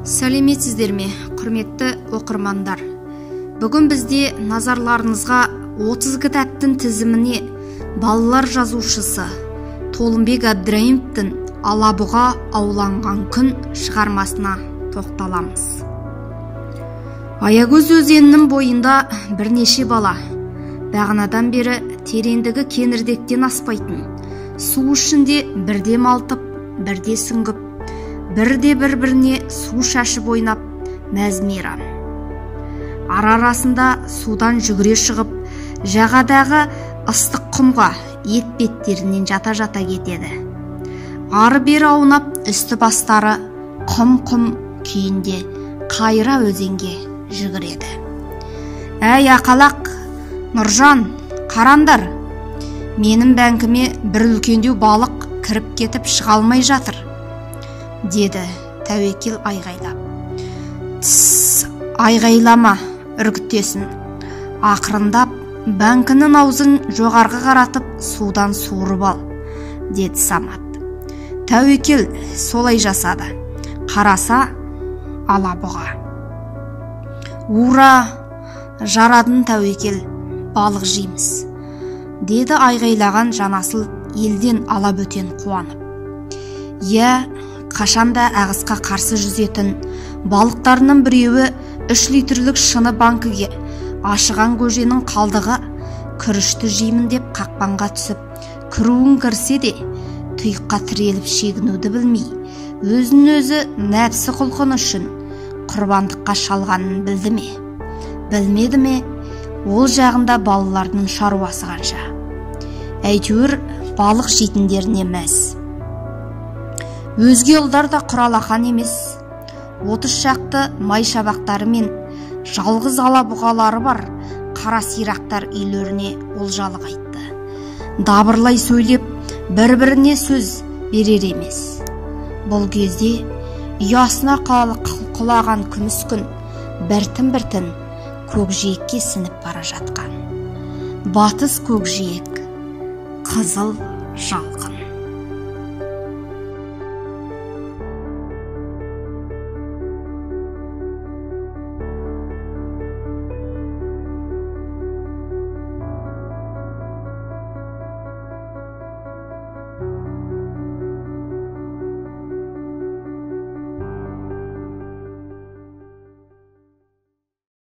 Сәлеметсіздер ме, құрметті оқырмандар? Бүгін бізде назарларыңызға 30 кітаптың тізіміне балалар жазушысы Толымбек Әбдірайымовтың «Алабұға ауланған күн» шығармасына тоқталамыз. Аягөз өзенінің бойында бірнеше бала бағанадан бері тереңдігі кеңірдектен аспайтын су ішінде бірде малтып, бірде сүңгіп, бірде бір-біріне су шашып ойнап мәз-мейрам. Ара-арасында судан жүгіре шығып, жағадағы ыстық құмға етбеттерінен жата-жата кетеді. Ары-бері аунап, үсті бастары құм-құм күйінде қайыра өзенге жүгіреді. Әй, ақалақ, Нұржан, қараңдар, менің бәңкіме бір үлкендеу балық кіріп кетіп шыға алмай жатыр, деді Тәуекел айғайлап. Тс, айғайлама, үркітесін. Ақырындап бәңкінің аузын жоғарғы қаратып, судан суырып ал, деді Самат. Тәуекел солай жасады. Қараса, алабұға. Ура, жарадың, Тәуекел, балық жейміз, деді айғайлаған Жанасыл елден алабөтен қуанып. Иә, қашанда ағысқа қарсы жүзетін балықтарының біреуі 3 литрлік шыны банкіге ашыған көженің қалдығы күрішті жеймін деп қақпанға түсіп, кіруін кірсе де, тұйыққа тіреліп шегінуді білмей, өзін өзі нәпсі құлқыны үшін құрбандыққа шалғанын білді ме, білмеді ме, ол жағында балалардың шаруасы қанша. Әйтеуір балық жейтіндеріне мәз. Өзге ұлдар да құралақан емес. 30 шақты май шабақтары мен жалғыз алабұғалары бар қара сирақтар үйлеріне олжалы қайтты. Дабырлай сөйлеп, бір-біріне сөз берер емес. Бұл кезде ұясына құлаған күміс күн біртін-біртін көкжиекке сініп бара жатқан. Батыс көкжиек, қызыл жалқын.